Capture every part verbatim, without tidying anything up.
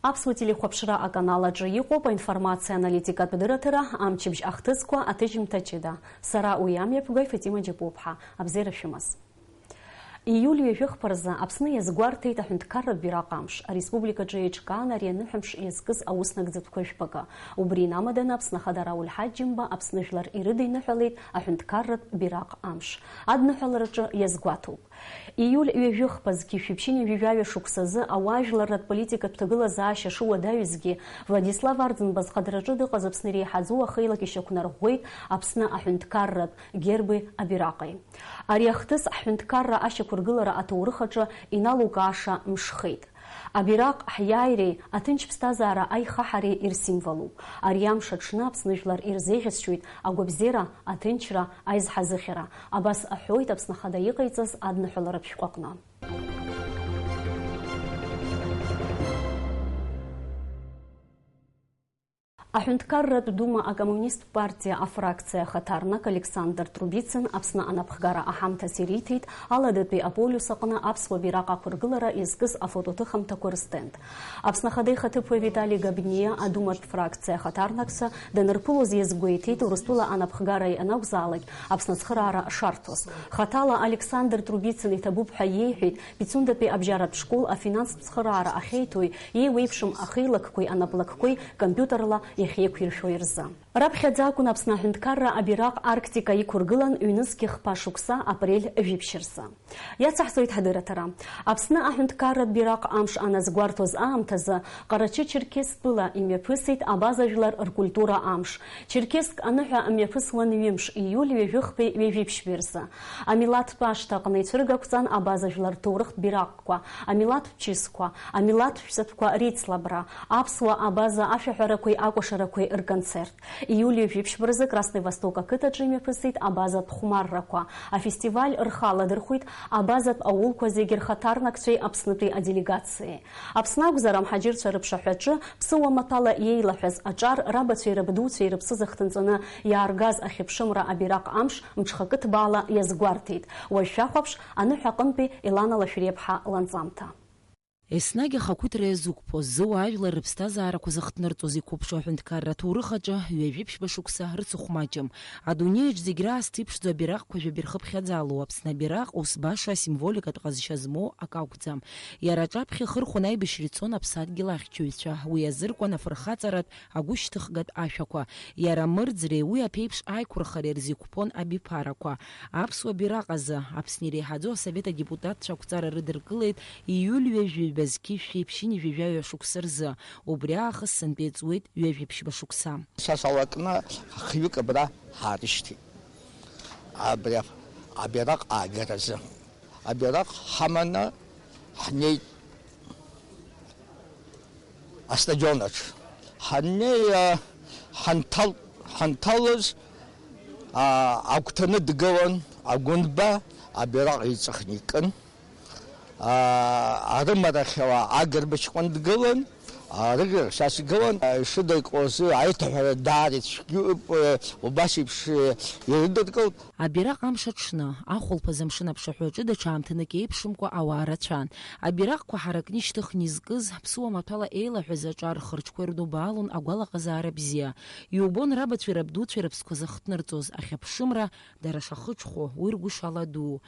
Аԥсуа телехәаԥшра аканал аҿы иҟоуп аинформациа аналитикатә дырраҭара, амчыбжь ахҭысқәа, аҭыжьымҭа ҷыда. Сара уи амҩаԥгаҩ Фатима Џьапуԥҳа. Абзиара шәымаз. Ииуль ҩажәи хԥа рзы Аԥсны иазгәарҭеит аҳәынҭқарратә бираҟ амш. Ареспубликаҿы еиҿкаан ари аныҳәамш иазкыз аус нагӡатәқәа жәпакы. Убри инамаданы Аԥсны Ахада Рауль Ҳаџьымба Аԥсны жәлар ирыдиныҳәалеит аҳәынҭқарратә бираҟ амш. Адныҳәалараҿы иазгәаҭоуп. Ииуль ҩажәи хԥа зқьи жәшәи ԥшьынҩажәи жәаҩа шықәсазы ауаажәларратә политикатә ҭагылазаашьа шыуадаҩызгьы, Владислав Арӡынба зхадраҿы дыҟаз Аԥсны иреиҳаӡоу ахеилак ишьақәнарӷәӷәеит Аԥсны аҳәынҭқарратә герби абираҟи. Ари ахҭыс ҳҳәынҭқарра ашьақәыргылара аҭоурых аҿы иналукааша мшхеит. Абираҟ ҳиааиреи аҭынч ԥсҭазаара аихаҳареи ирсимволуп. Ари амш аҽны Аԥсны жәлар ирзеиӷьасшьоит агәабзиара, аҭынчра, аизҳазыхьара. Абас аҳәоит Аԥсны Ахада иҟаиҵаз адныҳәаларатә шәҟәы аҟны. Аҳәынҭқарратә Дума акоммунисттә партиа афракциа ахаҭарнак Александр Трубицин Аԥсны анапхгара аҳамҭас ириҭеит Аладатәи аполиус аҟны аԥсуа бираҟ ақәыргылара иазкыз афотоҭыхымҭақәа рстенд. Аԥсны Ахада ихаҭыԥуаҩ Витали Габниа Адуматә фракциа ахаҭарнакцәа данырԥылоз иазгәеиҭеит, Урыстәыла анапхгара ианакәзаалак Аԥсны ацхыраара шарҭоз. Хаҭала Александр Трубицин иҭабуп ҳәа иеиҳәеит Пицундатәи абжьаратә школ афинанстә цхыраара ахьеиҭои, еиуеиԥшым ахеилакқәеи анаплакқәеи компиутерла иахьеиқәиршәо ирзы. Раԥхьаӡа акәын Аԥсны аҳәынҭқарра абираҟ Арктика иқәыргылан ҩнызқь хԥа шықәса апрель жәиԥшь рзы. Иацаҳҵоит ҳадырраҭара. Аԥсны аҳәынҭқарратә бираҟ амш аназгәарҭоз аамҭазы Ҟарачы-Черқьес тәыла имҩаԥысит абаза жәлар ркультура амш. Черқьеск аныҳәа мҩаԥысуан ҩымш, ииуль ҩажәи хԥеи ҩажәи ԥшьбеи рзы. Амилаҭтә ашҭа аҟны ицәыргақәҵан абаза жәлар рҭоурыхтә бираҟқәа, амилаҭтә чысқәа, амилаҭтә ҳәсабқәа реицлабра, аԥсуа абаза ашәаҳәарақәеи акәашарақәеи рконцерт. Ииуль ҩажәи ԥшьба рзы Красный Восток ақыҭаҿы имҩаԥысит абазатә хәмаррақәа. Афестиваль рхы аладырхәит абазатә аулқәа зегьы рхаҭарнакцәеи Аԥснытәи аделегациеи. Аԥсны акәзар, амҳаџьырцәа рыԥшаҳәаҿы ԥсыуа маҭәала иеилаҳәаз аҿар рабацәеи рабдуцәеи рыԥсы зыхҭынҵаны иааргаз ахьыԥшымра абираҟ амш мҽхакы ҭбаала иазгәарҭеит. Уажә шәахәаԥш аныҳәа аҟынтәи Елана Лашәриаԥҳа ланҵамҭа. Еснагь ахақәиҭра иазықәԥо, ззы уаажәлар рыԥсҭазаарақәа зыхҭнырҵоз иқәыԥшу аҳәынҭқарра аҭоурых аҿы ҩажәи ԥшьба шықәса рыцыхәмаҷым. Адунеиаҿ зегь раасҭа иԥшӡоу абираҟқәа жәабаҩ рхыԥхьаӡалоу Аԥсны абираҟ ус баша асимволикатә ҟазшьа змоу акы акәӡам. Иара аҿаԥхьа ихырхәон аибашьра ицон аԥсадгьыл ахьчаҩцәа, уи азыркуан афырхаҵаратә агәышьҭыхгатә ашәақәа, иара амырӡреи уи аԥеиԥш аиқәырхареи рзы иқәԥон абиԥарақәа. Аԥсуа бираҟ азы Аԥсны иреиҳаӡоу асовет адепутатцәа ақәҵара рыдыркылеит ииуль ҩажәи ҩба зқьи жәшәи ԥшьынҩажәи жәаҩа шықәса рзы. Убри аахыс сынтәа иҵуеит ҩажәи ԥшьба шықәса. Са салакны хҩык абра ҳаарышьҭит. Абри абираҟ аагаразы. Абираҟ ҳаманы ҳнеит астадион аҿы. Ҳаннеи, а, ҳанҭал-, ҳанҭалоз, а, агәҭаны дгылан, агәынба абираҟ иҵыхны икын. А, арымарахьала агырбаҷкәын дгылан, а, рыграхь сас игылан, а, ишыдыркылоз аиҭаҳәара даара ицәгьоуп, а, убас еиԥш, а, ирыдыркылт. Абираҟ амш аҽны, ахәылԥаз амшын аԥшаҳәаҿы даҽа аамҭанык еиԥшымкәа ауаа рацәан. Абираҟқәа ҳаракны ишьҭыхны изкыз, ԥсыуа маҭәала еилаҳәаз аҿар рхырҿқәа ирнубаалон агәалаҟазаара бзиа. Иубон рабацәеи рабдуцәеи рыԥсқәа зыхҭнырҵоз ахьыԥшымра, дара шахыҽхәо, уи ргәы шаладуу.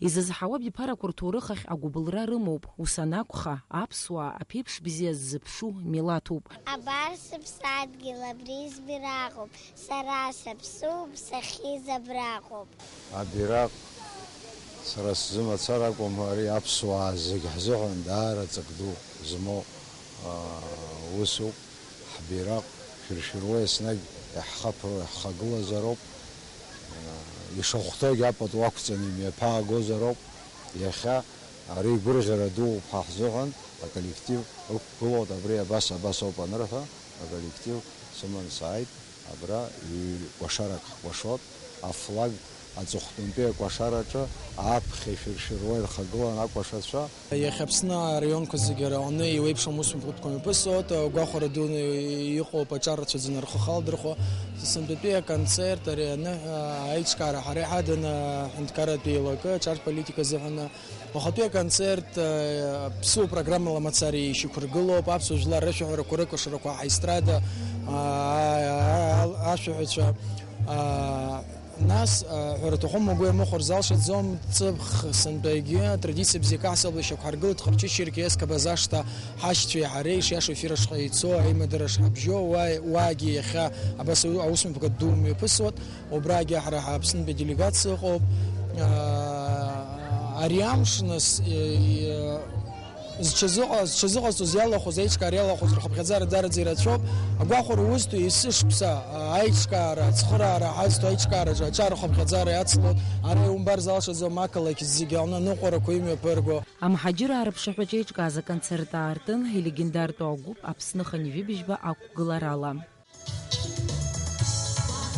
Изызҳауа абиԥарақәа рҭоурых ахь агәыбылра рымоуп, ус анакәха, аԥсуаа аԥеиԥш бзиа ззыԥшу милаҭуп. Абар сыԥсадгьыл, абри збираҟуп, сара саԥсуп, сахьиз абраҟоуп. Абираҟ сара сзы мацара акәым, ари аԥсуаа зегь ҳзыҳәан даара ҵак ду змоу, аа, усуп. Ҳбираҟ шәыршәыруа еснагь иаҳхаԥыроу, иаҳхагылазароуп. Ишахәҭоугь апату ақәҵаны имҩаԥаагозароуп. Иахьа ари гәырӷьара дууп ҳәа ҳзыҳәан, аколлектив ықәгылоуп абри абас, абас ауп анырҳәа, аколлектив сыман сааит, абра ҩ-, кәашарак ҳкәашоит, афлаг Аҵыхәтәантәи акәашараҿы аԥхьа ишәыршәыруа ирхагылан акәашацәа. Иахьа Аԥсны араионқәа зегьы рҟны еиуеиԥшым усмҩаԥгатәқәа мҩаԥысуеит. Гәахәара дуны иҟоуп аҿар рацәаӡаны рхы халдырхәо. Сынтәатәи аконцерт ари аныҳәа аиҿкаара ҳара иҳадын аҳәынҭқарратә еилакы аҿартә политика азыҳәан. Уахатәи аконцерт, э, ԥсуа программала мацара ишьақәыргылоуп, аԥсуа жәлар рышәаҳәарақәа, рыкәашарақәа, ҳаестрада, а, а, а, ашәаҳәацәа, а, нас, а, ҳәара аҭахума, угәы иамыхәар залшаӡом, ҵыԥх сынтәагьы атрадициа бзиа каҳзалбашьақәа ҳаргылт, Ҟарчы-Черкес, Кабазашҭа, ҳашьцәеи ҳареи, ишиашоу ефир ашҟа ицо, аимадара шҳабжьоу, уа-, уаагьы иахьа абас аусмҩаԥгатә ду мҩаԥысуеит. Убрагьы ҳара ҳа Аԥснытәи аделегациа ыҟоуп. Аа, ари амш, нас, е, е, зҽазыҟа-, зҽазыҟазҵоз иалахәыз, аиҿкаара иалахәыз рхыԥхьаӡара дараӡа ирацәоуп. Агәахәара узҭо, есышықәса, а, аиҿкаара, ацхыраара ҳазҭо аиҿкаараҿы аҿар рхыԥхьаӡара иацлоит. Ара иумбар залшаӡом ақалақь зегьы аҟны аныҟәарақәа имҩаԥырго. Амҳаџьыраа рыԥшаҳәаҿы еиҿкааз аконцерт аартын илегендартәу агәыԥ Аԥсны хынҩажәи быжьба ақәгыларала.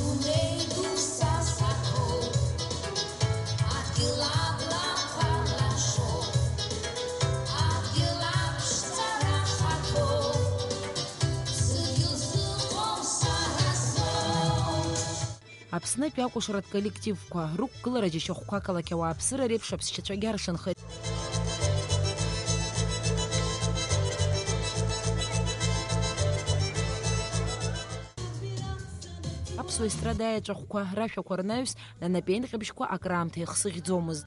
Адунеи ду сасахо, адгьыл аблақәа лашо, адгьыл аԥшӡара хаҭо, зыдгьыл зыҟоу сара соуп. Аԥснытәи акәашаратә коллективқәа рықәгылара џьашьахәқәа ақалақь ауааԥсыра реиԥш аԥсшьацәагьы аршанхеит. Аԥсуа естрада аеҵәахәқәа рашәақәа рнаҩс, нанапеинҟьабжьқәа акраамҭа ихсыӷьӡомызт.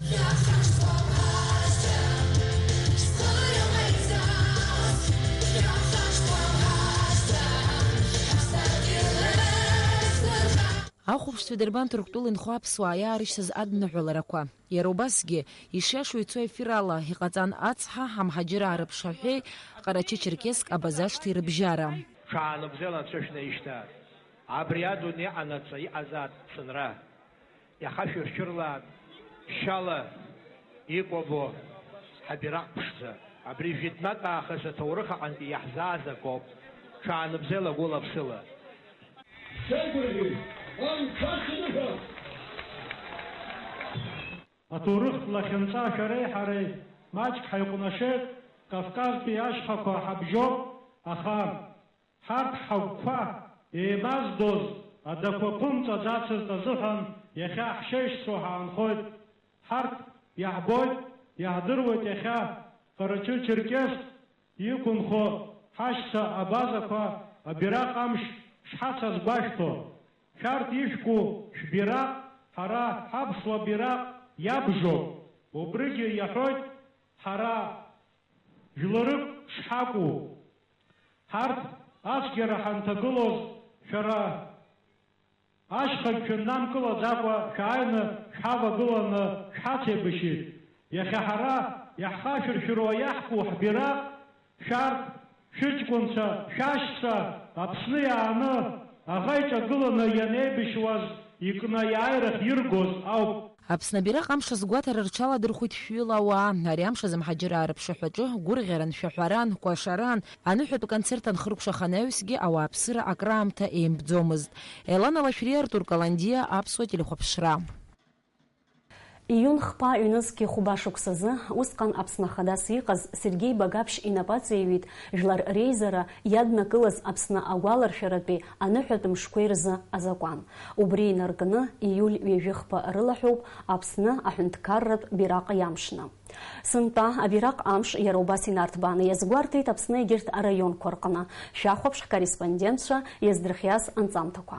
Ахәаԥшцәа идербан Ҭырқәтәыла инхо аԥсуаа иаарышьҭыз адныҳәаларақәа. Иара убасгьы, ишиашоу ицо ефир ала иҟаҵан ацҳа, амҳаџьыраа рыԥшаҳәеи Ҟарачы-Черкесск Абазашҭеи рыбжьара. Ҽаанбзиала анцәа шәнаишьҭы, абри адунеи анаҵа иҟазаап ԥсынра. Иаха шәыршәырлаап шьала икәабо ҳабираҟ ԥшӡа. Абри жәытәнатә аахыс аҭоурых аҟынтәи иаҳзааз акоуп. Ҽаанбзиала гәыла-ԥсыла. Сеигәырӷьеит, анцәа сныҳәа! Аҭоурыхтә лахьынҵа шәареи ҳареи маҷк ҳаиҟәнашеит, Кавказтәи ашьхақәа ҳабжьоуп, аха ҳарҭ ҳагәқәа еимаздоз адақәа ԥымҵәаӡацызт азыҳәан иахьа ҳшеишцәоу ҳаанхоит. Ҳарҭ иаҳбоит, иаҳдыруеит иахьа Ҟарачы-Черкесск иқәынхо ҳашьцәа абазақәа абираҟ амш шҳацазгәашәҭо, шәарҭ ишәку шәбираҟ ҳара ҳаԥсуа бираҟ иабжоуп. Убригьы иаҳәоит ҳара жәларык шҳакәу. Ҳарҭ ацәгьара ҳанҭагылоз шәара ашьхагь шәыннамкылаӡакәа шәааины шәҳавагыланы шәҳацеибашьит. Иахьа ҳара иаҳхашәыршәыруа иаҳку ҳбираҟ шәарҭ шәыҷкәынцәа, шәашьцәа Аԥсны иааны аӷа иҿагыланы ианеибашьуаз икны аиааирахь иргоз ауп. Аԥсны абираҟ амш азгәаҭара рҽаладырхәит шәҩыла ауаа. Ари амш азы амҳаџьыраа рыԥшаҳәаҿы гәырӷьаран, шәаҳәаран, кәашаран, аныҳәатә концерт анхыркәшах анаҩсгьы ауааԥсыра акраамҭа еимпӡомызт. Елана Лашәриа, Артур Каландиа, Аԥсуа телехәаԥшра. Июн хԥа ҩнызқьи хәба шықәсазы, усҟан Аԥсны Ахадас иҟаз Сергеи Багаԥшь инапы аҵеиҩит Жәлар Реизара иаднакылаз Аԥсны агәаларшәаратәи аныҳәатә мшқәеи рзы азакәан. Убри инаркны, ииуль ҩажәи хԥа рылаҳәоуп Аԥсны аҳәынҭқарратә бираҟ иамшны. Сынтәа абираҟ амш иара убас инарҭбааны иазгәарҭеит Аԥсны егьырҭ араионқәа рҟны. Шәахәаԥш ҳкорреспондентцәа иаздырхиаз анҵамҭақәа.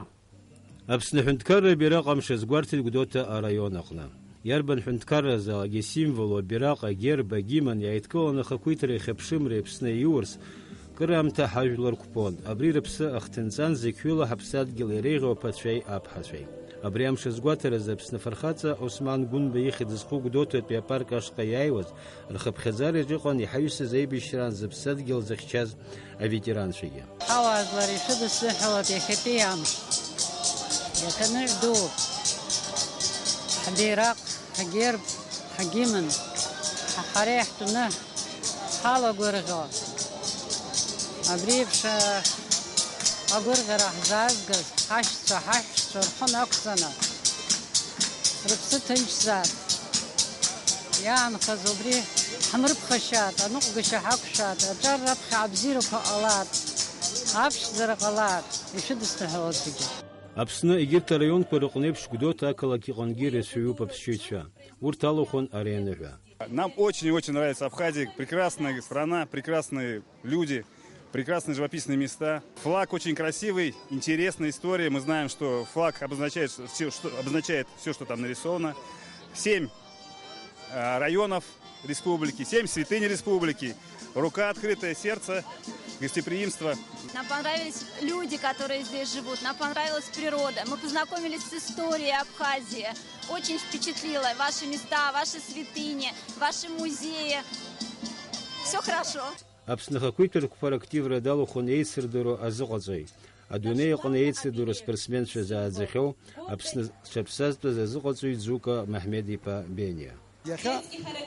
Аԥсны аҳәынҭқарра абираҟ амш азгәарҭеит Гәдоуҭа араион аҟны. Иарбан ҳәынҭқарразаалак исимволу абираҟ, агерб, агимн иааидкыланы ахақәиҭреи ахьыԥшымреи Аԥсны иаиурц, кыраамҭа ҳажәлар қәԥон. Абри рыԥсы ахҭынҵан зықьҩыла ҳаԥсадгьыл иреиӷьу аԥацәеи аԥҳацәеи. Абри амш азгәаҭаразы Аԥсны Афырхаҵа Осман Гәынба ихьӡ зху Гәдоуҭатәи апарк ашҟа иааиуаз, рхыԥхьаӡара иаҿыҟан иҳаҩсыз аибашьраан зыԥсадгьыл зыхьчаз аветеранцәагьы. Ҳауаажәлар ишәыдысныҳәалоит иахьатәи амш. Иахьаныжә ду, ҳбираҟ, ҳгерб, ҳгимн, ҳа-, ҳара иаҳтәны ҳалагәырӷьо, абри еиԥш, а, агәырӷьара ҳзаазгаз ҳашьцәа, ҳаҳәшьцәа рхы нақәҵаны, Рыԥсы ҭынчзаап. Иаанхаз убри ҳмырԥхашьаат, аныҟәгашьа ҳақәшәаат, аҿар раԥхьа абзиарақәа ҟалаат, аԥшӡара ҟалаат, ишәыдысныҳәалоит зегьы. Аԥсны егьырҭ араионқәа рыҟны еиԥш Гәдоуҭа ақалақь иҟынгьы ирацәаҩуп аԥсшьаҩцәа. Урҭ алахәын ари аныҳәа. Нам очень-очень нравится Абхазия. Прекрасная страна, прекрасные люди, прекрасные живописные места. Флаг очень красивый, интересная история. Мы знаем, что флаг обозначает все, что, обозначает все, что там нарисовано. Семь, э, районов республики, семь святынь республики. Рука открытая, сердце, гостеприимство. Нам понравились люди, которые здесь живут, нам понравилась природа. Мы познакомились с историей Абхазии. Очень впечатлило ваши места, ваши святыни, ваши музеи. Всё хорошо. Аԥсны ахақәиҭтәрақәа рактивра далахәын еицырдыруа азыҟаҵаҩ. Адунеи аҟны еицырдыруа спортсменцәа зааӡахьоу Аԥсны зҽаԥсазтәыз азыҟаҵаҩ Ӡука Маҳмед-иԥа Бениа. Иахьа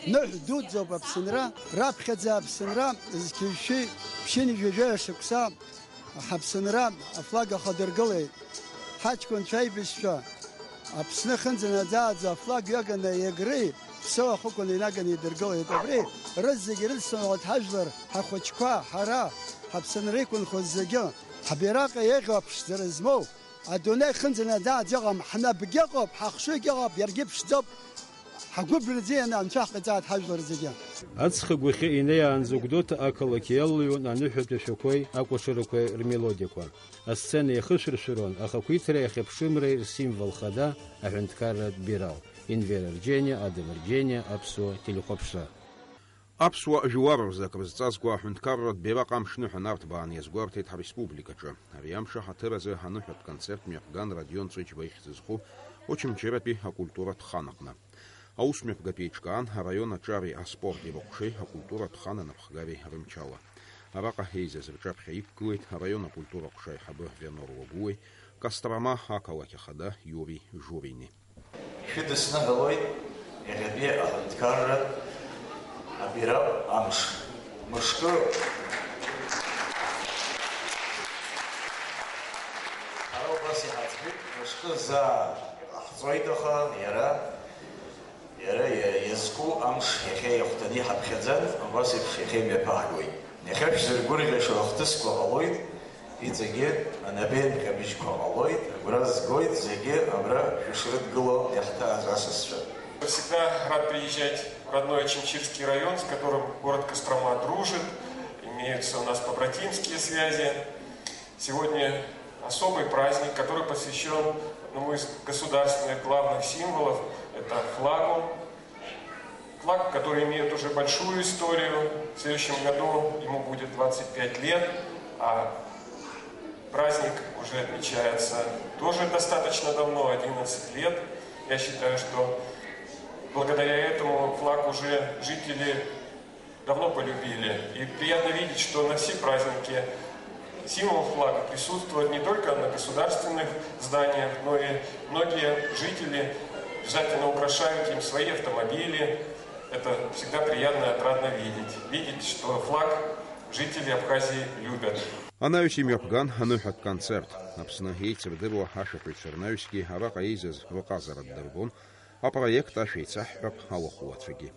ныҳә дуӡӡоуп Аԥсынра, раԥхьаӡа Аԥсынра зқьи жәшәи ԥшьынҩажәа шықәса ҳаԥсынра афлаг ахадыргылеит. Ҳаҷкәынцәа аибашьцәа Аԥсны хынӡанаӡааӡа афлаг ҩаганы Егри Ԥсоу ахықәан инаганы идыргылеит. Абри рызегьы ирыдсныҳәалоит ҳажәлар, ҳахәыҷқәа, ҳара, ҳаԥсынра иқәынхоз зегьы. Ҳбираҟ еиӷьу аԥшӡара змоу, адунеи хынӡанаӡааӡа иҟам, ҳнапгьы ыҟоуп, ҳахшыҩгьы ыҟоуп, иаргьы ԥшӡоуп. Ҳгәы бырӡианы анцәа ҳҟаиҵааит ҳажәлар зегьы. Аҵх агәахьы инеиаанӡа Гәдоуҭа ақалақь иалыҩуан аныҳәатә ашәақәеи акәашарақәеи рмелодиақәа. Асцена иахышәыршәыруан ахақәиҭреи ахьыԥшымреи рсимвол хада аҳәынҭқарратә бираҟ, Инвер Арџьениа, Адам Арџьениа, Аԥсуа телехәаԥшра. Аԥсуа жәлар рзы акрызҵазкуа аҳәынҭқарратә бираҟ амш ныҳәа нарҭбаан иазгәарҭеит ҳреспубликаҿы. Ари амш аҳаҭыр азы аныҳәатә концерт мҩаԥган Родион Ҵәыџьба ихьӡ зху Очамчыратәи акультуратә хан аҟны. Аус мҩаԥгатә еиҿкаан араион аҿари аспорти рыҟәшеи акультуратә хан анапхгареи рымчала. Араҟа еизаз рҿаԥхьа иқәгылеит араион акультура ҟәша аиҳабы Вианор Уагәуеи, Кострома ақалақь ахада Иури Журини. Шәыдысныҳәалоит иахьатәи аҳәынҭқарра абираҟ амш. Мышкы. Ҳара убас иҳаӡбеит, мышкы заа ҟаҳҵоит, аха иара, иара иа-, иазку амш иахьа иахәҭаны иҳаԥхьаӡан, убас еиԥш иахьа имҩаԥаҳгоит. Иахьа шәзыргәырӷьашьо ахҭысқәа ҟалоит, иҵегьы анапеинҟьабжьқәа ҟалоит, агәра згоит зегьы абра шәышрыдгыло иаҳҭааз асасцәа. Всегда рад приезжать в родной Очамчырский район, с которым город Кострома дружит, имеются у нас побратимские связи. Сегодня особый праздник, который посвящен одному из государственных главных символов, это флагу. Флаг, который имеет уже большую историю. В следующем году ему будет двадцать пять лет, а праздник уже отмечается тоже достаточно давно, одиннадцать лет. Я считаю, что благодаря этому флаг уже жители давно полюбили. И приятно видеть, что на все праздники символ флага присутствует не только на государственных зданиях, но и многие жители обязательно украшают им свои автомобили. Это всегда приятно и отрадно видеть. Видеть, что флаг жители Абхазии любят. Анаҩс имҩаԥган аныҳәатә концерт. Аԥсны еицырдыруа ашәаҳәаҩцәа рнаҩсгьы араҟа еизаз рҟазара ддырбон, апроект ашәеицаҳҳәап алахәуацәагьы.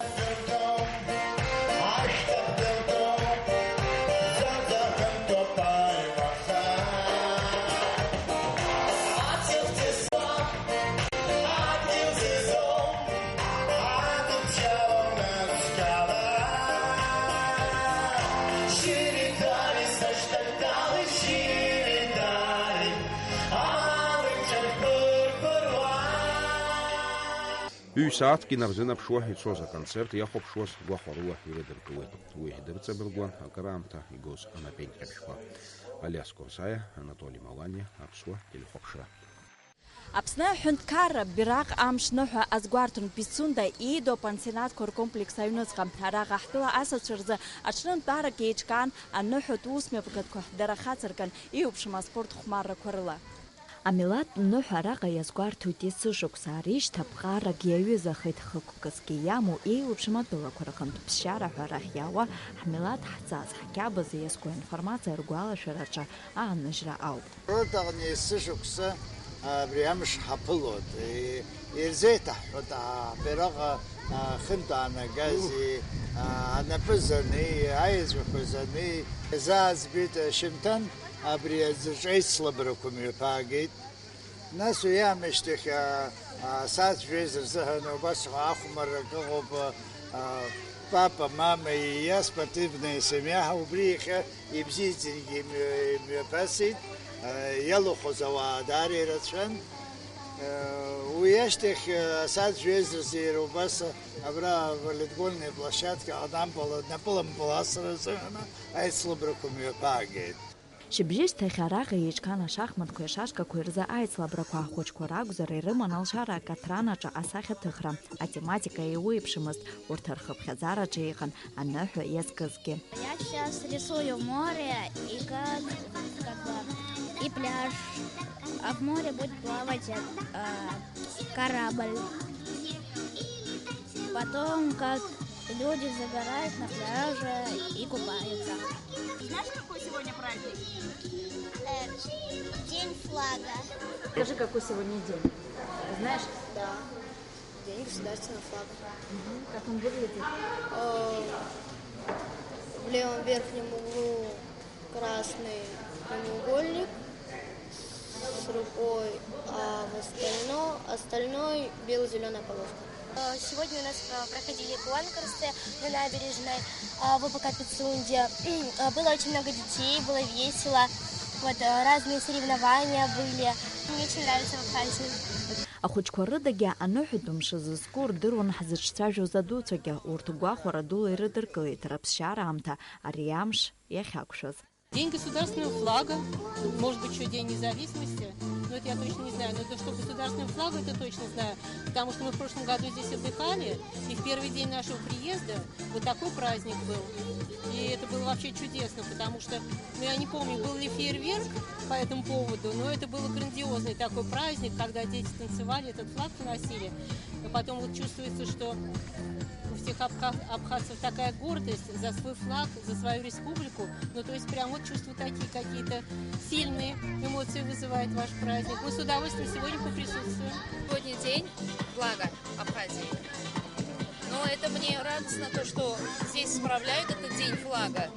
Ҩ-сааҭк инарзынаԥшуа ицоз аконцерт иахәаԥшуаз гәахәарыла ирыдыркылеит. Уи дырҵабыргуан акыраамҭа игоз анапеинҟьабжьқәа. Алиас Курсаиа, Анатоли Маланиа, Аԥсуа телехәаԥшра. Аԥсны аҳәынҭқарра бираҟ амш ныҳәа азгәарҭон Пицунда ииду апансионатқәа ркомплекс аҩныҵҟа. Араҟа ҳтәыла асасцәа рзы аҽнынтәарак еиҿкаан, аныҳәатә усмҩаԥгатәқәа дара хацыркын, еиуеиԥшым аспорт хәмаррақәа рыла. Амилаҭтә ныҳәа араҟа иазгәарҭоит есышықәса, ари шьҭа ԥҟарак иаҩызахеит, хықәкысгьы иамоу еиуеиԥшым атәылақәа рҟынтә ԥсшьара ҳәа арахь иаауа ҳмилаҭ, ҳҵас, ҳқьабз иазку аинформациа ргәалашәараҿы ааныжьра ауп. Урҭ аҟны есышықәса Абри амш ҳаԥылоит, и-, ирзеиҭаҳҳәоит, а, абраҟа, а, хынтә аанагаз, и-, а, анапы зани, аеҵәақәа зани, изааӡбеит, ашьыжьымҭан абри аӡаҿ аицлабрақәа мҩаԥаагеит. Нас уи аамышьҭахь, а, а, асааҭ жәеиза рзыҳәан убас ахәмаррак ыҟоуп, а, а, папа, мама, ииа, спортивная семья, убри иахьа ибзиаӡангьы имҩа-, имҩаԥасит, а, иалахәыз ауаа даара ирацәан. А, уи ашьҭахь, а, асааҭ жәеиза рзы иара убас абра волейбольная площадка аҟны ампыл, напылампыл асра азыҳәан аицлабрақәа мҩаԥаагеит. Шьыбжьышьҭахь араҟа еиҿкаан ашахматқәеи ашашкақәеи рзы аицлабрақәа, ахәыҷқәа ракәзар, ирыман алшара акаҭранаҿы асахьаҭыхра, атематика еиуеиԥшымызт, урҭ рхыԥхьаӡараҿы иҟан аныҳәа иазкызгьы. Я сейчас рисую море и как, как бы, и пляж. А в море будет плавать, э, корабль. Потом, как люди загорают на пляже и купаются. Знаешь, какой сегодня праздник? Э, День флага. Скажи, какой сегодня день? Знаешь? Да. День государственного флага. Мгм. Как он выглядит? Э, в левом верхнем углу красный прямоугольник с рукой, а в остальном, остальной бело-зелёная полоска. Э, сегодня у нас, э, проходили конкурсы на набережной, э, В Б К Пицунде. Э, было очень много детей, было весело. Вот, э, разные соревнования были. Мне очень нравится в Абхазии. Ахәыҷқәа рыдагьы аныҳәатә мш зызку рдыруан ҳзыҿцәажәоз адуцәагьы. Урҭ гәахәара дула ирыдыркылеит рыԥсшьара аамҭа ари амш иахьақәшәаз. День государственного флага, может быть, ещё День независимости, но это я точно не знаю. Но то, что государственного флага, это точно знаю, потому что мы в прошлом году здесь отдыхали, и в первый день нашего приезда вот такой праздник был. И это было вообще чудесно, потому что, ну, я не помню, был ли фейерверк по этому поводу, но это был грандиозный такой праздник, когда дети танцевали, этот флаг выносили. И потом вот чувствуется, что у всех абха-, абхазцев такая гордость за свой флаг, за свою республику. Ну, то есть прям вот чувства такие какие-то сильные эмоции вызывает ваш праздник. Мы с удовольствием сегодня поприсутствуем. Сегодня день флага Абхазии. Но это мне радостно, то, что здесь справляют этот день флага.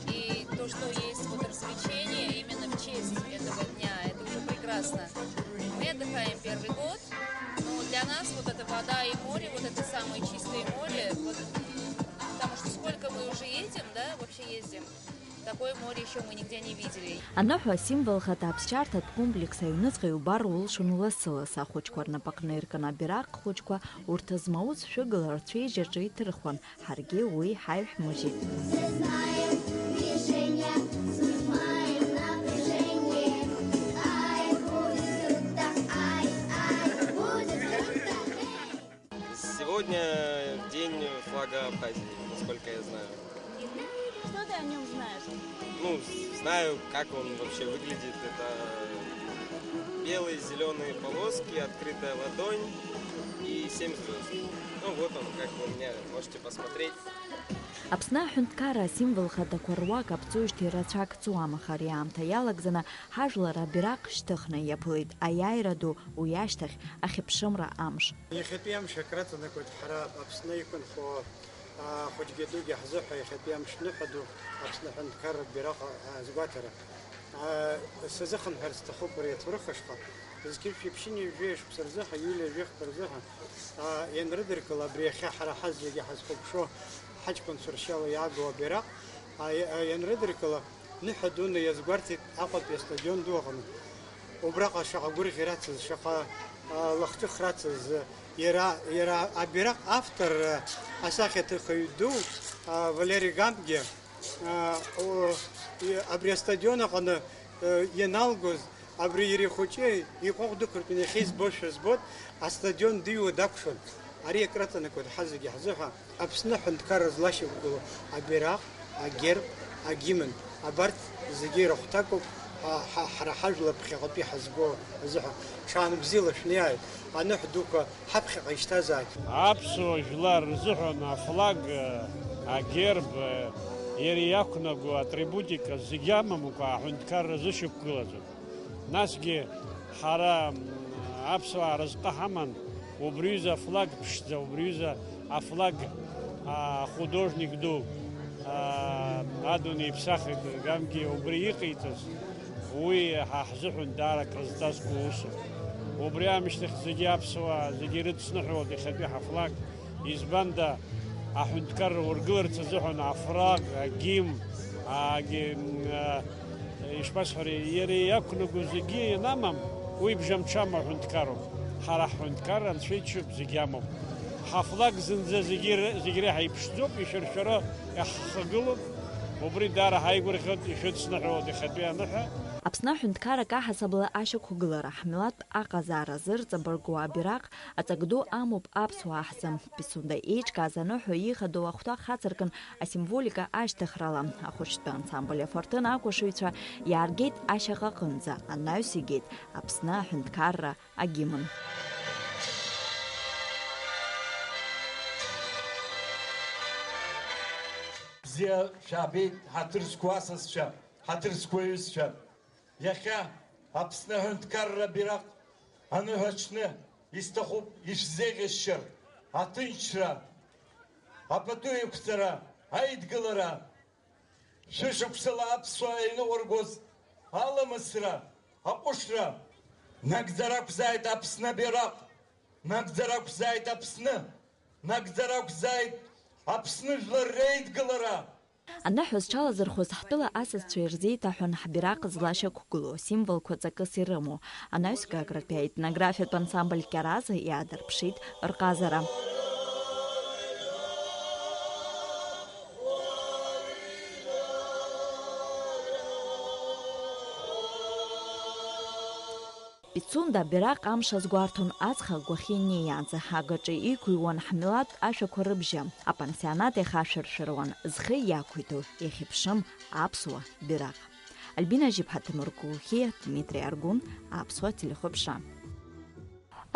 И то, что есть вот развлечение именно в честь этого дня, это уже прекрасно. Мы отдыхаем первый год. Ну, для нас вот эта вода и море, вот это самое чистое море, вот, потому что сколько мы уже едем, да, вообще ездим, такое море ещё мы нигде не видели. Аныҳәа асимвол хада аԥсшьарҭатә комплекс аҩныҵҟа иубар улшон лассы-лассы. Ахәыҷқәа рнапаҟны иркын абираҟ хәыҷқәа, урҭ змауц шәыгала рцәеижь аҿы иҭырхуан, ҳаргьы уи ҳаиҳәмыжьит. Сегодня день флага Абхазии, насколько я знаю. Что ты о нём знаешь? Ну, знаю, как он вообще выглядит. Это белые, зелёные полоски, открытая ладонь и семь звёзд. Ну, вот он, как бы у меня, можете посмотреть. Аԥсны аҳәынҭқарра асимвол хадақәа руак аԥҵоижьҭеи рацәак ҵуам, аха ари аамҭа иалагӡаны ҳажәлар абираҟ шьҭыхны иаԥылеит аиааира ду, уи ашьҭахь ахьыԥшымра амш. Иахьатәи амш акраҵанакуеит ҳара Аԥсны иқәынхо, а, хәыҷгьы дугьы ҳзыҳәа иахьатәи амш ныҳәа ду Аԥсны аҳәынҭқарратә бираҟ азгәаҭара. А, сазыхынҳәырц сҭахуп ари аҭоурых ашҟа. Зқьышә ԥшьынҩажәи шықәса рзыҳәа, июль жәохәба рзыҳәа, а, ианрыдыркыл абри иахьа ҳара ҳазегьы ҳазхәаԥшуа ҳаҷкәынцәа ршьала иаагоу абираҟ, а, а, ианрыдыркыл, ныҳәа дуны иазгәарҭеит Аҟәатәи астадион ду аҟны. Убраҟа шаҟа гәырӷьарацыз, шаҟа, а, лахҿыхрацыз, иара, иара абираҟ автор, а, асахьаҭыхҩы ду, а, Валери Гамгиа, а, о, и, абри астадион аҟны, э, ианалгоз, абри иара ихәыҷы иҟәыӷ дықәыртәаны иахьа избошәа збоит, астадион дыҩуа дакәшон. Ари акраҵанакуеит ҳазегьы ҳзыҳәа. Аԥсны аҳәынҭқарра злашьақәгылоу абираҟ, агерб, агимн, абарҭ зегьы ирыхәҭакуп, ҳа, ҳа, ҳара ҳажәлар ԥхьаҟатәи ҳазго азыҳәа. Ҽаанбзиала шәнеиааит, аныҳә дуқәа ҳаԥхьаҟа ишьҭазааит. Аԥсуа жәлар рзыҳәан афлаг, агерб, иара иақәнаго атрибутика зегьы амамкәа аҳәынҭқарра зышьақәгылаӡом. Насгьы Ҳара, м, аԥсуаа разҟы ҳаман, убри ҩыза афлаг ԥшӡа, убри ҩыза афлаг, а, художник ду, а, адунеи иԥсахит, гангьы убри иҟаиҵаз, уи ҳа ҳзыҳәан даара акрызҵазкуа усуп. Убри аамышьҭахь зегьы аԥсуаа, зегьы ирыдсныҳәалоит иахьатәи ҳафлаг. Избанда, аҳәынҭқарра ургыларц азыҳәан афраг, агимн, агьи, м, а, ишԥасҳәари, иара иақәнаго зегьы ианамам, уи бжамҽам аҳәынҭқаруп. Ҳара ҳҳәынҭқарра анцәа иџьшьоуп, зегь амоуп. Ҳафлаг зынӡа зегьы р-, зегь реиҳа иԥшӡоуп, ишәыршәара иаҳхагылоуп. Убри даара ҳаигәырӷьоит, ишәыдсныҳәалоит иахьатәи аныҳәа. Аԥсны аҳәынҭқарра аҳасабала ашьақәгылара, ҳмилаҭтә аҟазаара зырҵабыргуа абираҟ аҵак ду амоуп аԥсуаа ҳзы. Пицунда еиҿкааз аныҳәа ихадоу ахәҭа хацыркын асимволика ашьҭыхрала. Ахәыҷтәы ансамбль афырҭын акәашаҩцәа иааргеит ашьаҟа аҟынӡа, анаҩс игеит Аԥсны аҳәынҭқарра агимн. Бзиа шәаабеит, ҳаҭыр зқәу асасцәа, ҳаҭыр зқәу аҩызцәа. Иахьа Аԥсны аҳәынҭқарра бираҟ аныҳәа аҽны исҭахуп ишәзеиӷьасшьар аҭынчра, апату еиқәҵара, аидгылара, шәышықәсала аԥсуаа ианыҟәыргоз аламысра, аҟәышра. Нагӡара ақәзааит Аԥсны абираҟ, нагӡара ақәзааит Аԥсны, нагӡара ақәзааит Аԥсны жәлар реидгылара. Аныҳәа зҽалазырхәыз ҳтәыла асасцәа ирзеиҭаҳәан ҳбираҟ злашьақәгылоу асимволқәа ҵакыс ирымоу, анаҩс Гагратәи аетнографиатә ансамбль Кьараза иаадырԥшит рҟазара. Пицунда абираҟ амш азгәарҭон аҵх агәахьы инеиаанӡа, агаҿа иқәыҩуан ҳмилаҭтә ашәақәа рыбжьы, апансионат иахашәыршәыруан, зхы иақәиҭу иахьыԥшым аԥсуа бираҟ. Альбина Жьыԥҳа, Ҭемыр Кулхиа, Дмитри Аргәын, Аԥсуа телехәаԥшра.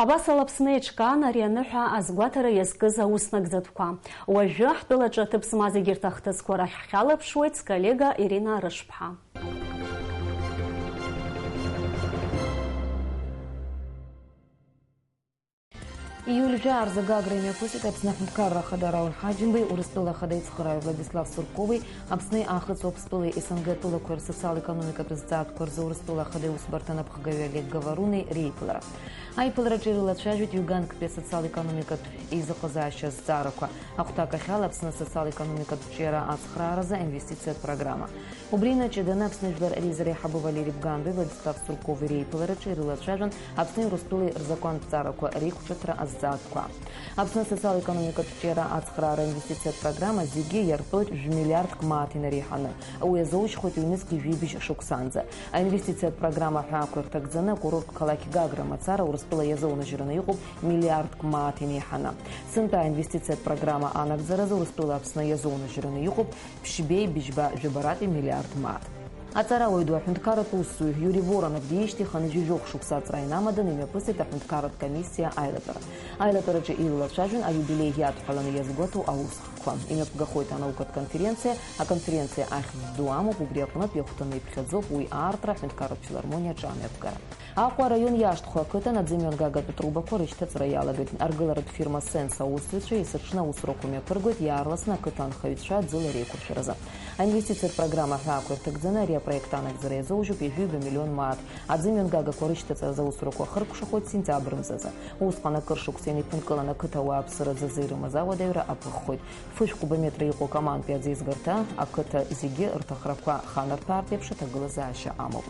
Абас ала Аԥсны еиҿкаан ари аныҳәа азгәаҭара иазкыз аус нагӡатәқәа. Уажәы ҳтәылаҿы аҭыԥ змаз егьырҭ ахҭысқәа рахь ҳхьалаԥшуеит сколлега Ирина Арышԥҳа. Ииуль жәаа рзы Гагра имҩаԥысит Аԥсны Аҳәынҭқарра Ахада Рауль Ҳаџьымбеи, Урыстәыла Ахада ицхырааҩ Владислав Суркови, Аԥсни Аахыҵ Уаԥстәылеи С Н Г атәылақәеи рсоциал-економикатә зҵаатәқәа рзы Урыстәыла Ахада иусбарҭа анапхгаҩы Олег Гаворунеи реиԥылара. Аиԥылараҿы ирылацәажәеит Иуганктәи асоциал-економикатә еизыҟазаашьа азҵаарақәа. Ахәҭакахьала Аԥсны асоциал-економикатә ҿиара ацхрааразы аинвестициатә программа. Убри инаҷыданы Аԥсны Жәлар Реизара аиҳабы Валери Бганбеи Владислав Суркови реиԥылараҿы ирылацәажәон Аԥсни Урыстәылеи рзакәантә ҵаарақәа реиқәҿыҭра азҵаатәқәа. Аԥсны асоциал-економикатә ҿиара ацхраара аинвестициатә программа зегьы иартәоит жәмилиардк мааҭ инареиҳаны. Уи азоужьхоит ҩнызқь жәибжь шықәсанӡа. Аинвестициатә программа аҳәаақәа ирҭагӡаны акурорттә қалақь Гагра мацара Урыстәыла иазоунажьраны иҟоуп милиардк мааҭ инеиҳаны. Сынтәа аинвестициатә программа анагӡаразы Урыстәыла Аԥсны иазоунажьраны иҟоуп ԥшьбеи быжьба жәабаратәи милиард мааҭ. Аҵарауаҩ ду, аҳәынҭқарратә усзуҩ Юри Воронов диижьҭеи хынҩажәи жәохә шықәса аҵра инамаданы имҩаԥысит аҳәынҭқарратә комиссиа аилатәара. Аилатәараҿы ирылацәажәон аиубилеи иадҳәаланы иазгәаҭоу аусхкқәа. Имҩаԥгахоит анаукатә конференциа, аконференциа ахьӡ ду амоуп, убри аҟнытә иахәҭаны иԥхьаӡоуп уи аартра аҳәынҭқарратә филармониаҿы амҩаԥгара. Аҟәа араион иаашьҭхәа ақыҭан аӡымҩангагатә трубақәа рышьҭаҵра иалагеит. Аргыларатә фирма Сенс аусзуҩцәа есыҽны аусурақәа мҩаԥыргоит иаарласны ақыҭа анхаҩцәа ӡыла реиқәыршәаразы. Аинвестициатә программа аҳәаақәа ирҭагӡаны ари апроект анагӡара иазоужьуп ҩажәи ҩба миллион мааҭ. Аӡымҩангагақәа рышьҭаҵаразы аусурақәа ахыркәшахоит сентиабр мзазы. Усҟан акыр шықәса инеиԥынкылан ақыҭа ауааԥсыра ӡазы ирымаз ауадаҩра аԥыххоит. Фышә кубометра иҟоу акомантәи аӡеизгарҭа ақыҭа зегьы рҭахрақәа ханарҭәаартә еиԥш аҭагылазаашьа амоуп.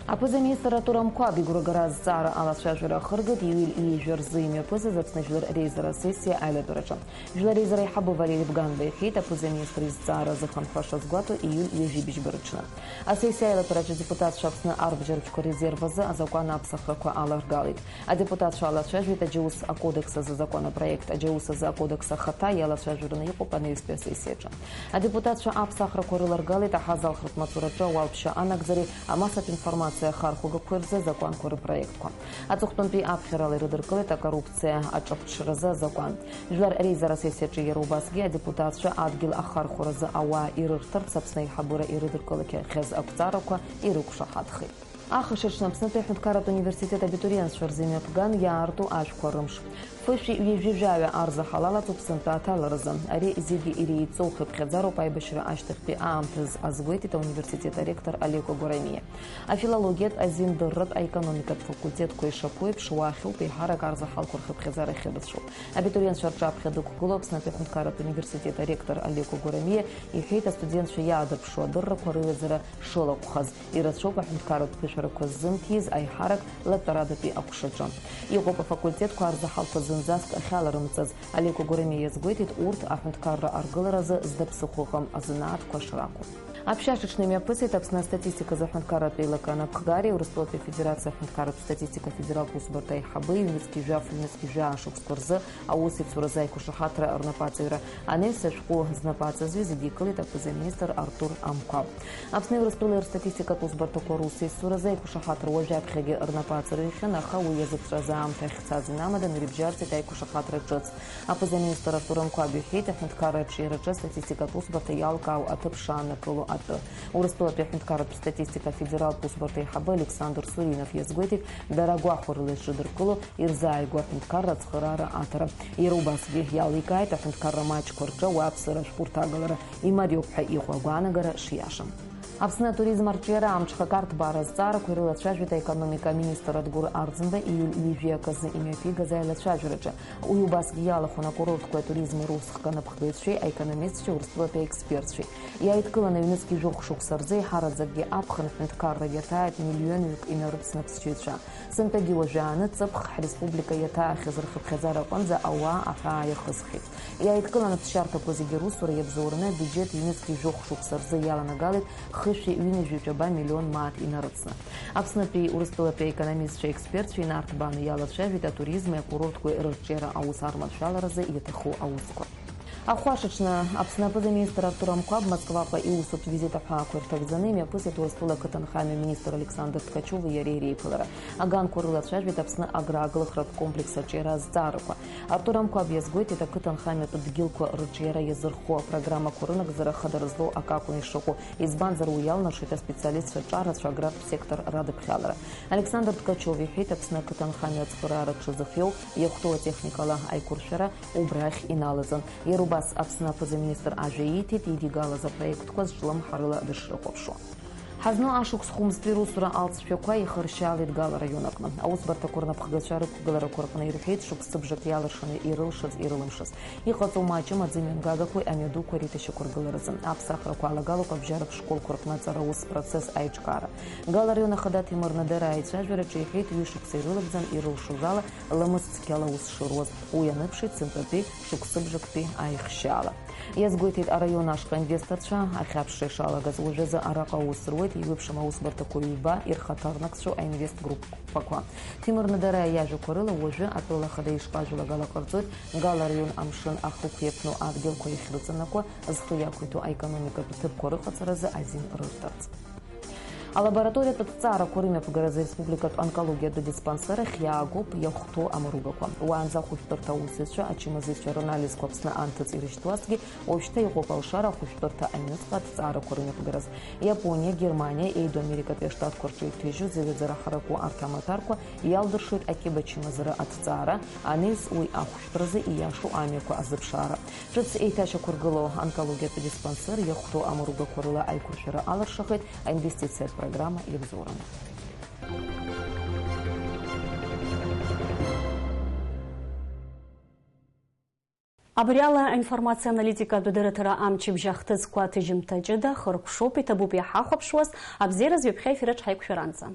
Аԥыза-министр Артур Амқәаб игәрагара азҵаара алацәажәара ахыргеит июль ҩажәа рзы имҩаԥысыз Аԥсны Жәлар Реизара асессиа аилатәараҿы. Жәлар Реизара аиҳабы Валери Бганба иҳәеит, аԥыза-министр изҵаара азыхынҳәаша згәаҭо июль ҩажәи быжьба рыҽны. Асессиа аилатәараҿы адепутатцәа Аԥсны арбџьарбжьқәа резерв азы азакәан аԥсахрақәа аларгалеит. Адепутатцәа алацәажәеит аџьаус акодекс азы азакәанопроект. Аџьаус азы акодекс ахаҭа иалацәажәараны иҟоуп анаҩстәи асессиаҿы. Адепутатцәа аԥсахрақәа рыларгалеит аҳазалхратә маҵураҿы ауалԥшьа анагӡареи амассатә информациа ахархәагақәеи рзы азакәанқәа рыпроектқәа. Аҵыхәтәантәи аԥхьарала ирыдыркылеит акоррупциа аҿырԥҽразы азакәан. Жәлар Реизара асессиаҿы иара убасгьы адепутатцәа адгьыл ахархәаразы ауаа ирырҭарц Аԥсны аиҳабыра ирыдыркылахьаз ақәҵарақәа ирықәшаҳаҭхеит. Ахашаҽны Аԥснытәи аҳәынҭқарратә университет абитуриентцәа рзы имҩаԥган иаарту ажәқәа рымш. Фышәи ҩажәи жәаҩа арзаҳал алаҵоуп сынтәа аҭаларазы. Ари зегьы иреиҵоу хыԥхьаӡароуп аибашьра ашьҭахьтәи аамҭазы, азгәеиҭеит ауниверситет аректор Олег Гурамиа. Афилологиатә, азиндырратә, аекономикатә факультетқәа ишаԥу еиԥш, уахьоуп еиҳарак арзаҳалқәа рхыԥхьаӡара ахьырацәоу. Абитуриентцәа рҿаԥхьа дықәгылоу Аԥснытәи аҳәынҭқарратә университет аректор Олег Гурамиа иҳәеит, астудентцәа иаадырԥшуа адыррақәа рыҩаӡара шылахәхаз. Ирацәоуп аҳәынҭқарратә ԥышәарақәа ззымҭиз аиҳарак латәарадатәи аҟәшаҿы. Иҟоуп афакультетқәа арзаҳалқәа зынӡаск ахьаларымҵаз. Олег Гурамиа иазгәеиҭеит, урҭ аҳәынҭқарра аргыларазы зда ԥсыхәа ыҟам азанааҭқәа шракәу. Аԥшьа аҽны имҩаԥысит Аԥсны астатистиказы аҳәынҭқарратә еилакы анапхгареи Урыстәылатәи Афедерациа аҳәынҭқарратә статистикатә федералтә усбарҭеи аиҳабы ҩнызқьи жәаф, ҩнызқьи жәаа шықәсқәа рзы аусеицуразы аиқәшаҳаҭра рнапаҵаҩра. Анеи сышәҟәы знапаҵаҩы зегьы икылеит аԥыза-министр Артур Амқәаб. Аԥсни Урыстәылеи рстатистикатә усбарҭақәа русеицуразы аиқәшаҳаҭра уажәаԥхьагьы рнапаҵаҩрахьан, аха уи иазыԥҵәаз аамҭа ахьцаз инамаданы ирыбжьарҵеит аиқәшаҳаҭра ҿыц. Аԥыза-министр Артур Амқәаб иҳәеит, аҳәынҭқарра аҿиараҿы астатистикатә усбарҭа иалкаау аҭыԥ шааннакыло атәы. Урыстәылатәи аҳәынҭқарратә статистика афедералтә усбарҭа аиҳабы Александр Суринов иазгәеиҭеит, дара агәахәарыла ишыдыркыло, ирзааигәоу аҳәынҭқарра ацхыраара аҭара. Иара убасгьы иаликааит аҳәынҭқарра маҷқәа рҿы ауааԥсыра ашәҟәырҭагалара имариоуп ҳәа иҟоу агәаанагара шиашам. Аԥсны атуризм арҿиара амҽхак арҭбаара азҵаарақәа ирылацәажәеит аекономика аминистр Адгәыр Арӡынба ииуль ҩажәи аказы имҩаԥигаз аилацәажәараҿы. Уи убасгьы иалахәын акурортқәеи атуризми русхк анапхгаҩцәеи аекономистцәеи Урыстәылатәи аекспертцәеи. Иааидкыланы ҩнызқьи жәохә шықәса рзы еиҳараӡакгьы аԥхын ҳәынҭқарра иаҭааит миллионҩык инарыцны аԥсшьаҩцәа. Сынтәагьы уажәы аанырцыԥх, ҳреспублика иаҭаахьаз рхыԥхьаӡара аҟынӡа ауаа аҳәаа иахысхьеит. Иааидкыланы аԥсшьарҭақәа зегьы русура иабзоураны абиуџьет ҩнызқьи жәохә шықәса рзы иаланагалеит хышәи ҩынҩажәи ҩба миллион мааҭ инарыцны. Аԥснытәи Урыстәылатәи аекономистцәеи аекспертцәеи инарҭбааны иалацәажәеит атуризми акурортқәеи рырҿиара аус арманшәаларазы иаҭаху аусқәа. Ахәашаҽны Аԥсны аԥыза-министр Артур Амқәаб Москваҟа иусутә визит аҳәаақәа ирҭагӡаны имҩаԥысит Урыстәыла ақыҭанхамҩа аминистр Александр Ткачови иареи реиԥылара. Аганқәа рылацәажәеит Аԥсны аграаглыхратә комплекс аҿиара азҵаарақәа. Артур Амқәаб иазгәеиҭеит, ақыҭанхамҩатә дгьылқәа рырҿиара иазырхо апрограммақәа рынагӡара хадара злоу акакәны ишыҟоу, избанзар, уи иалнаршоит аспециалистцәа ҿарацәа аграртә сектор радыԥхьалара. Александр Ткачов иҳәеит, Аԥсны ақыҭанхамҩа ацхыраара дшазыхиоу, иахәҭоу атехникала аиқәыршәара убрахь иналаҵан. Иара убас Аԥсны аԥыза-министр ажәа ииҭеит, идигалаз апроектқәа зҿлымҳарыла дышрыхәаԥшуа. Ҳазну ашықәс хәымзтәи русура алҵшәақәа ихыршьаалеит Гала араион аҟны. Аусбарҭақәа рнапхгацәа рықәгыларақәа рҟны ирҳәеит, шықәсыбжак иалыршаны ирылшаз, ирылымшаз. Иҟаҵоу маҷым аӡы мҩангагақәеи амҩадуқәа реиҭашьақәыргыларазы. Аԥсахрақәа алагалоуп абжьаратә школқәа рҟны аҵараус процесс аиҿкаара. Гала араион ахада Ҭемыр Надараа аицәажәараҿы иҳәеит, ҩышықәса ирылагӡан ирылшоз ала, ламыс цқьала аус шыруаз. Уи аныԥшит сынтәатәи шықәсыбжактәи аихшьаала. Иазгәеиҭеит араион ашҟа инвесторцәа ахьаԥшра ишалагаз. Уажәазы араҟа аус руеит еиуеиԥшым аусбарҭақәа ҩба ирхаҭарнакцәоу аинвестгруппақәа. Ҭемыр Надараа иажәақәа рыла, уажәы атәыла ахада ишҟа ажәалагала ҟарҵоит Гала араион амшын ахықә иаԥну адгьылқәа иахьрыҵанакуа, зхы иақәиҭу аекономикатә ҭыԥқәа рыҟаҵаразы азин рырҭарц. Алабораториатә аҭҵаарақәа рымҩаԥгаразы ареспубликатә онкологиатә диспансер ахь иаагоуп иахәҭоу амаругақәа. Уаанӡа ахәышәтәырҭа аусзуҩцәа ачымазаҩцәа ранализқәа Аԥсны анҭыҵ ирышьҭуазҭгьы, уажәшьҭа иҟоуп алшара ахәышәтәырҭа аҩныҵҟа аҭҵаарақәа рымҩаԥгараз. Иапониа, Германиа, Еиду Америкатәи Аштатқәа рҿы иҭыжьу зеиҩаӡара ҳараку арҭ амаҭәарқәа иалдыршоит акьыба чымазара аҭҵаара, анеис уи ахәышәтәразы ииашоу амҩақәа азыԥшаара. Ҿыц еиҭашьақәыргылоу онкологиатә диспансер иахәҭоу амаругақәа рыла аиқәыршәара алыршахеит аинвестициатә программа иабзоураны. Абри ала аинформациа аналитикатә дырраҭара амчыбжь ахҭысқәа аҭыжьымҭа ҷыда хыркәшоуп, иҭабуп иҳахәаԥшуаз, абзиараз ҩаԥхьа ефир аҿы ҳаиқәшәаранӡа.